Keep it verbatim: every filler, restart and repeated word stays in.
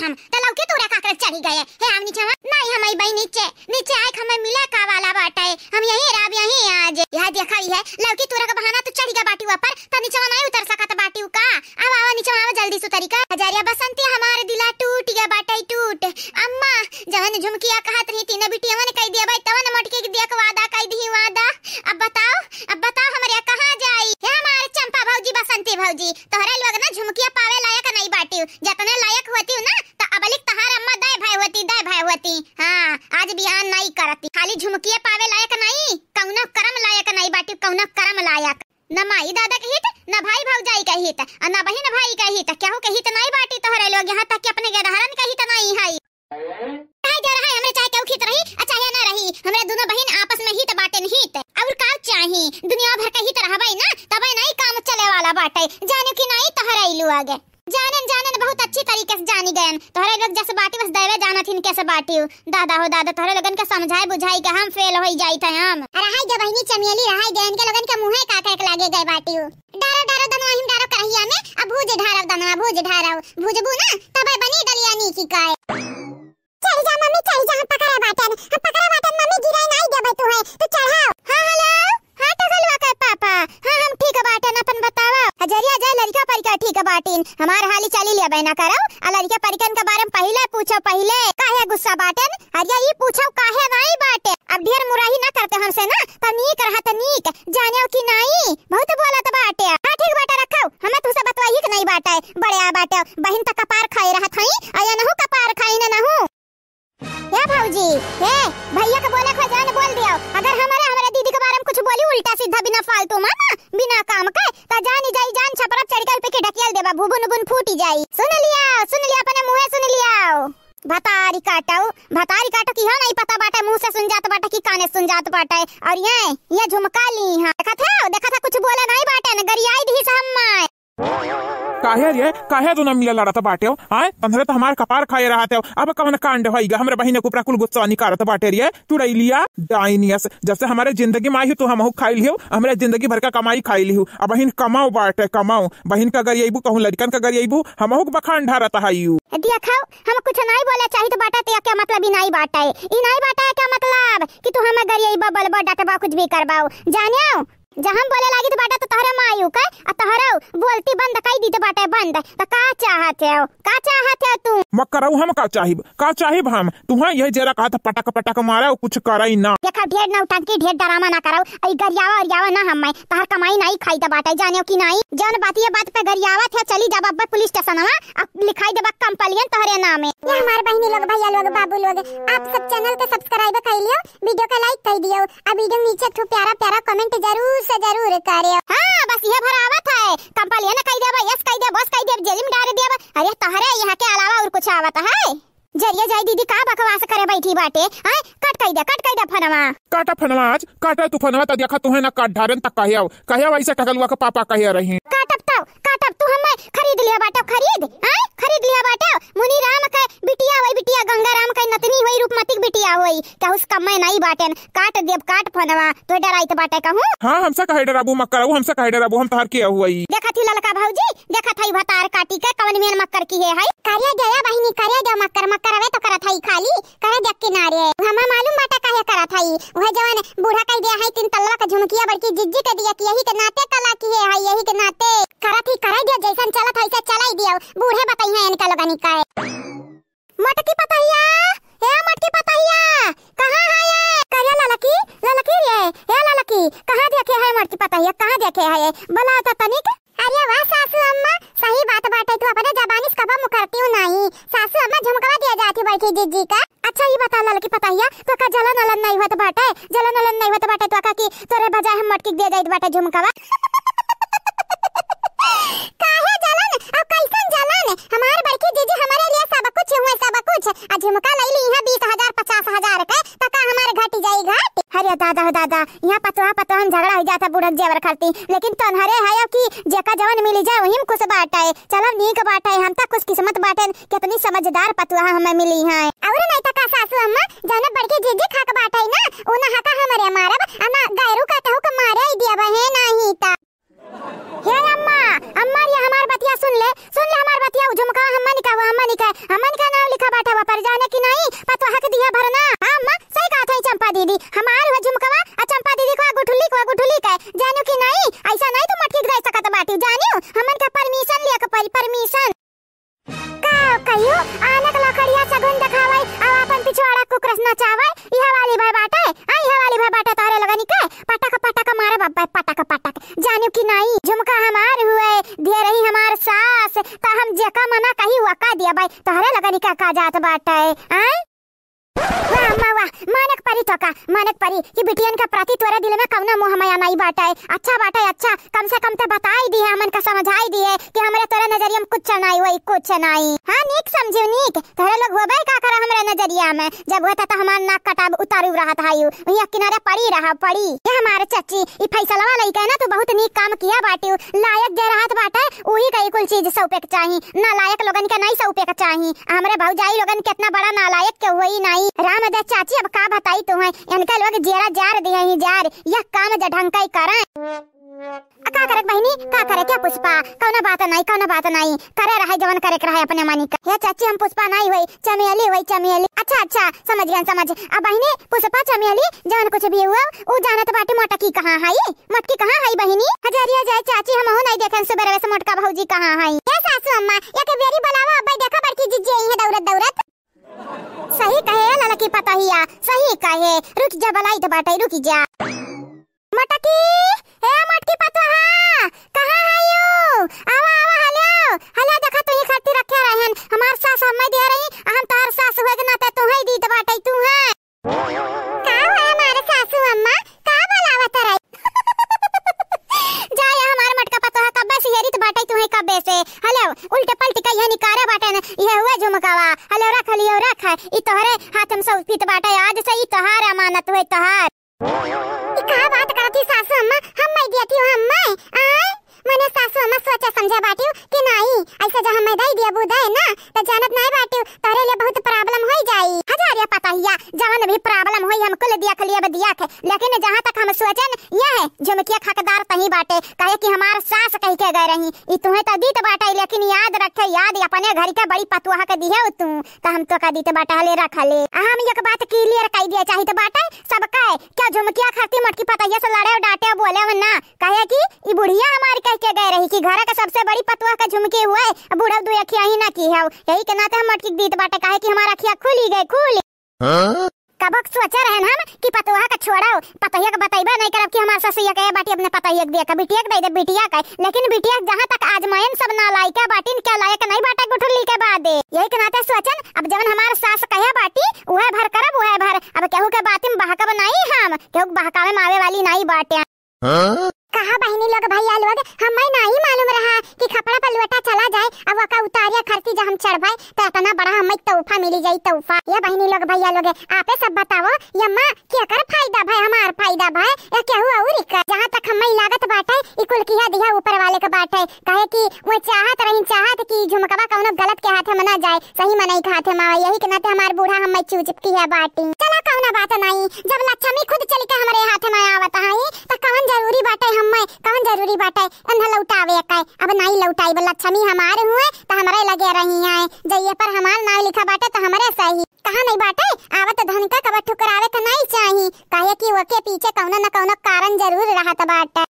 हम तो लौकी तूरा का करे चढ़ी गए। हे आव नीचे, नहीं हम आई बई नीचे, नीचे आए के हमें मिले का वाला बाटे। हम यहीं रहब, यहीं आज। यह देखा, यह लौकी तूरा का बहाना तू चढ़ी गए बाटी ऊपर, तो नीचे नहीं उतर सकत बाटी का? आवा, आवा, नीचे आवा, जल्दी से उतरी का। हजरिया बसंती, हमार दिला टूट गया बाटे, टूट। अम्मा, जवन झुमकिया कहत रही, तीनों बिटियवन कह दिया भाई, तवन मोटकी के दिया के वादा कह दी, वादा। अब बताओ, अब बताओ, हमरे कहाँ जाई? हे हमारे चंपा भौजी, बसंती भौजी, तोहरे लोग ना झुमकिया पावे लायक नहीं बाटिउ। जतने लायक होती ना, तो अबलिक तहार अम्मा दय भय होती, दय भय होती। हाँ, आज बियाह नहीं करती। खाली झुमकिया पावे लायक नहीं, कौनो करम लायक नहीं बाटिउ, कौनो करम लायक। न माई दादा के हित, न भाई भौजाई के हित, आ न बहिन भाई के हित, केहू के हित नाई बाटी तोहरे लोग, यहाँ तक कि अपने गेदहरन के हित नाई है। चाहे जो रहे, हमरे चाहे केहू के हित रही, आ चाहे ना रही, हमरे दुनो बहिन आपस में हित बाटेन हित। और का चाही, दुनिया भर के हित रहबे ना, तबे नाई काम चले वाला बाटे। जाने कि नाई तोहरे लोग। जानन, जानन, बहुत अच्छी तरीके से जानी गयन। तोहरे लोग जस बाटी बस दैवे जानत हिन कैसे बाटी। दादा हो दादा, तोहरे लोगन के समझाए बुझाई के हम फेल होई जाई थे हम। अरे हाय गे बहिनी चमेली, रहाई गे, इनके लोगन के मुँहे का करे के लागे गए बाटी। डारो, डारो दनवा हिम डारो करहिया में, अब भूज ढारो दनवा, भूज ढारो। भूजबू ना, तबे बनी दलिया नीकी काए। चढ़ जा मम्मी, चढ़ जा, हम पकड़े बाटन, हम पकड़े बाटन मम्मी, गिराई नाई देबे तू है, तू चढ़ाओ। हाँ, हेलो, हाँ, टकलुआ के पापा, हाँ, हम ठीक बाटन, अपन बतावा। हजरिया जाए लड़का परिका ठीक बाटिन, हमार हाली चाली लेबे ना करो, आ लड़का परिकन के बारे में पहिले पूछो, पहिले। काहे गुस्सा बाटन? हरिया ई पूछो काहे नाई बाटे? अब ढेर मुराही ना करते हमसे ना, तो नीक रहत नीक, जानेव कि नाई, बहुत बोलत बाटे। हाँ, ठीक बाटे, रखो, हमें तुमसे बतवाही के नाई बाटे, बड़े आ बाटे, बहिन तक कपार खाए रहत हई, आ या नहु कपार खाई ना नहु। हे भौजी, हे भैया के बोले खो जान बोल दियो। अगर हमरे, हमरे दीदी के बारे में कुछ बोली उल्टा सीधा बिना फालतू में ना, बिना काम के, त जानी जाई जान छपरा चढ़ के पे के ढकियल देबा, भुबुन बुन फूटी जाई। सुन लिया, सुन लिया, अपने मुँहे सुन लिया। भतारी काटो, भतारी काटो कि हो नहीं पता बाटे, मुँह से सुन जात बाटे कि काने सुन जात बाटे। और ये, ये झुमका ली हाँ। देखत हो, देखत हो, कुछ बोले नहीं बाटे, न गरियाई दी से हम। काहे रे, काहे दुनो मिला लड़त बाटे हो? आय, तन्हरे तो हमार कपार खाए रहत हो। अब कवन कांड होइगा? हमरे बहिने के ऊपर कुल गुस्सा निकारत बाटे रे, चुड़ैलिया, डाइनियस। जब से हमारे जिंदगी में आई हो, तू हमहू खाई लिहो, हमरे जिंदगी भर का कमाई खाई लिहो। अब बहिन कमाओ बाटे, कमाओ। बहिन का गरियाइबू, कहूँ लड़कन का गरियाइबू, हमहू के बखान ढारत हाइयू। देखो, हम कुछ नहीं बोले चाहित बाटे, तो क्या मतलब ही नहीं बाटे? ई नहीं बाटे क्या मतलब कि तू हमें गरियाइबा, बोलबा, डटबा, कुछ भी करबाओ? जानियो, जब हम बोले लागित बाटे तो तोहरे मायू के, आ तोहरे बोलती बंद कई दीत बाटे, बंद। त का चाहत हो? का चाहत हो तू? मक्करऊ हम का चाहिब? का चाहिब हम? तुहा यही जेरा कहत पटक पटक मारे और कुछ करई ना। देखा ढेर नौटंकी, ढेर ड्रामा ना करऊ। आई गरियावा अरियावा ना हम्मे, तोहर कमाई नाई खाई त बाटे, जानियो कि नाई? जौन बात ये बात पे गरियावत हो, चली जाब अब पुलिस स्टेशनवा, अब लिखाई देबा कंप्लेन तोहरे नामे। ये हमार बहिनी लोग, भैया लोग, बाबू लोग, आप सब चैनल के सब्सक्राइब कर लियो, वीडियो के लाइक कर दियो, आ वीडियो नीचे एक ठो प्यारा प्यारा कमेंट जरूर से जरूर करियो। हाँ, बस ये भर आवत है, कंप्लेन कई देबा, यस कई देबा, बस कई देबा, जेल में डाल देबा। अरे तोहरे यहाँ के अलावा और कुछ आवत है? जरिया जाई दीदी का बकवास करे बैठी बाटे, हैं? कट कई दे, कट कई दे फोनवा। काटा फोनवा आज, काटा तू फोनवा, त देखा तुहे ना काट ढारेन त कहे आओ, कहे आओ ऐसे टकलुआ के पापा कहे रही। काटब तो, काटब तू हमें खरीद लिया बाटे, खरीद, हैं? खरीद लिया बाटे। मुनी राम के बिटिया होई, बिटिया गंगा राम के नतनी होई, रूपमती के बिटिया होई। कहूँ से कम्मे नाई बाटेन, काट देब, काट फोनवा, तो डराइत बाटे कहूँ। हाँ, हमसे काहे डराबू, मक्करऊ, हमसे काहे डराबू, हम तोहर के हुई। देखत ही ललका भौजी, देखत हई भतार काटी के कवन मेल मक्कर की है, है? करे गया बहिनी, करे गया मक्कर, मक्कर हवे तो करत हई खाली, करे देख किनारे। हमें मालूम बाटे काहे करत हई, वह जवन बूढ़ा कह दिया है तीन तल्ला का झुमकिया बड़की जिज्जी के दिया कि यही के नाते कला की है, है यही के नाते। करत ही करे गया, जैसन चलत है से चलाई दियो, बूढ़े बताई हैं इनका लोगनी का। मोटकी पतहिया, ए मोटकी पतहिया, कहाँ है ये? करे ललकी, ललकी रे, ए ललकी, कहाँ देखे है मोटकी पतहिया, कहाँ देखे है ये? बोला तो तनिक। अरे वाह सासू अम्मा, सही बात बाटे, तू अपने जबानी से कबो मुकरती हूँ नहीं। सासू अम्मा झुमकवा दिया जाती बैठी जिज्जी का। अच्छा ये बता ललकी पतहिया, तो का जलन वलन नहीं होत बाटे? जलन वलन नहीं होत बाटे तो का की तोरे बजाय हम मोटकी के दे जाइत बाटे झुमकवा? काहे जलन? अब कैसन जलन? हमार बड़की जीजी हमारे लिए सब कुछ हुए, सब कुछ। आ झुमका लई ली यहाँ बीस हजार, पचास हजार के, त का हमार घट जाई घट? अरे दादा हो दादा, यहाँ पतोहा पतोहन झगड़ा हो जाता बूढ़क जेवर खातिर, लेकिन तोहरे है कि जेका जवन मिली जाए वही में खुश बाटे। चलो नीक बाटे, हम तक खुश किस्मत बाटे, कितनी समझदार पतोहा हमें मिली है। और नहीं तो का सासू अम्मा, जौन बड़की जीजी खाक बाटे ना, उन्हें हका हमरे मारब, अना गैरू का कहू के मारे ही दिया बहे नहीं ता। हे अम्मा, अम्मा रे हमार बतिया सुन ले, सुन ले हमार बतिया, उ झुमका हम्मा निका हुआ, हम्मा निका, हम्मा निका तू जानियो, हमन का permission लिया के परी, permission। का कहियो, आने के लकड़िया सगुन देखावै, अब आपन पिछवाड़ा कुकुर अस नचावै, इहे वाली भय बाटै, आ इहे वाली भय बाटै तोहरे लोगनी के, पटक पटक मारे बब्बै, पटक पटक। जानियो कि नाई, झुमका हमार हुए, दिहे रही हमार सास, त हम जेका मना कही वका दिया भाई, तोहरे लोगनी का का जात बाटै, आय? वाह अम्मा वाह, मानक परी तोका, मानक परी कि बिटियन के प्रति तोरे दिल में कौनो मोह माया नाई बाटै। अच्छा बाटै, अच्छा, कम से कम ते बताई दिहे, हमन का समझाई दिहे कि हमरे तोरे नजरिया में कुछ नाई होई, कुछ नाई। हाँ, नीक समझियो, नीक। तोहरे लोग होबे का करा हमरे नजरिया में? जब होता त हमार नाक कटाब उतारू रहत हायू। वहीं किनारे पड़ी रहा, पड़ी। ये हमारे चच्ची, ई फैसलवा लइके ना तू बहुत नीक काम किया बाटियो। लायक जे रहत बाटै, उही का ई कुल चीज सौंपे के चाही। नालायक लोगन के नाई सौंपे के चाही। हमरे भौजाई लोगन केतना बड़ा नालायक के होई नाई। राम दे चाची, अब का बताई तुहैं, इनका लोग जेरा जार दिहे ही जार, यह काम जे ढंग का ही करें। आ, का करे बहिनी, का करे क्या पुष्पा? कौनो बात नाई, कौनो बात नाई, करे रहे जवन करे के रहे अपने मनी का। हे चाची, हम पुष्पा नाई होई, चमेली होई, चमेली। अच्छा, अच्छा, समझ गए, समझ। अब बहिनी, पुष्पा चमेली जवन कुछ भी हुआ, उ जानत बाटे मोटकी कहाँ है? मोटकी कहाँ है बहिनी? हजारिया जाए चाची, हमहू नाई देखेन सुबेरवे से मोटका भौजी कहाँ है। ए सासू अम्मा, एक बेरी बुलावा, अब्बै देखा बड़की जिज्जी आई है दौड़त दौड़त। सही कहे ललकी पतोहिया, सही कहे। रुक जा, बुलाइत बाटै, रुक जा। मोटकी, ए मोटकी पतोहा, कहाँ है यू? आवा, आवा, हलो, हलो, देखा तू ही खरती रखे रहन। हमार सास हम्मै दिहे रही, हम तोहर सास हुए के नाते तू ही दीत बाटै, तू है। का हुआ हमार सासू अम्मा? का बोलावत रही? जा, ये हमार मोटका पतोहा कब्बे से हेरित बाटै तुहैं कब्बे से। हलो, उल्टे पलटी कहिया निकारे बाटै न, इहे हुए झुमकावा। हलो, रख लियो, रख। ई तोहरे हाथ में सौंपित बाटै, आज से ई तोहार अमानत हुए, तोहार। ई का बात करती सासू अम्मा? हम्मै दियती हम्मै? आय? मने सासू अम्मा सोचे समझे बाटियो कि नाई, ऐसे जो हम्मै दे दिया बूदे ना, त जानत नाई बाटियो, तोहरे लिए बहुत problem होई जाई। हजारिया पतोहिया, जवन भी problem होई, हम कुल दियख लियब दियख, लेकिन जहाँ तक हम सोचेन, यह है, झुमकिया के हकदार तही बाटे, काहे कि हमार सास कहि के गए रही, ई तुहैं त दीत बाटै, लेकिन याद रखे, याद अपने घर के बड़ी पतोहा के दिहे तू, त हम तोका दीत बाटै, हले रख ले। आ हम एक बात clear कहि दिया चाहित बाटै सबकै, क्या झुमकिया खरती मोटकी पतोहिया से लड़े, डांटे, बोले ना, काहे कि ई बुढ़िया हमार कहि के गए रही कि घर के सबसे बड़ी पतोह के झुमकी हुए, अब बूढ़ा दुई अखिया ही ना की है, यही के नाते हम मोटकी दीत बाटै, काहे कि हमार अखिया खुली गए, खुली। हाँ? कबक सोचे रहन हम कि पतोह के छोड़ो, पतोहिया के बतैबे नहीं करब कि हमार ससुइया के बाटी अपने पतोहिया के दिया के बिटिया के दे दे, बिटिया के, लेकिन बिटिया के जहाँ तक आजमाइन सब नालायक बाटिन, क्या लायक नहीं बाटे गुठली के बाद, यही के नाते सोचेन अब जवन हमार सास कहे बाटी, उहे भर करब, उहे भर, अब केहू के बात में बहकब नहीं हम, केहू के बहकावे में आवे वाली नहीं बाटे। हाँ? कहा बहिनी लोग, भैया लोग, हम्मै नाई मालूम रहा कि खपड़ा पर लोटा चला जाए, अब ओका उतारिया खरती जब हम चढ़बै, त इतना बड़ा हम्मै तोहफा मिली जाई, तोहफा। ये बहिनी लोग, भैया लोग, आपे सब बताओ, ये अम्मा, केकर फायदा भय, हमार फायदा भय, या केहू और का? जहाँ तक हम्मै लागत बाटै, ई कुल किया दिया ऊपर वाले के बाटै, काहे कि वो चाहत रही, चाहत कि झुमकवा कौनो गलत के हाथे में ना जाए, सही मनई के हाथे में आवे, यही के नाते हमार बूढ़ा हम्मै चूज किया बाटी। चला कौनो बात नाई, जब लक्ष्मी खुद चल के हमरे हाथे में आवत है, त कौन जरूरी बाटै हम्मै, कौन जरूरी बाटै उन्हें लौटावे के? अब नाई लौटाइब, लक्ष्मी हमार हुए त हमरे लगे रही हैं, जइये पर हमार नाव लिखा बाटै त हमरे सही। कहा नहीं बाटै, आवत धन का कब ठुकरावे के नाई चाही, काहे कि ओके पीछे कौनो न कौनो कारण जरूर रहत बाटै।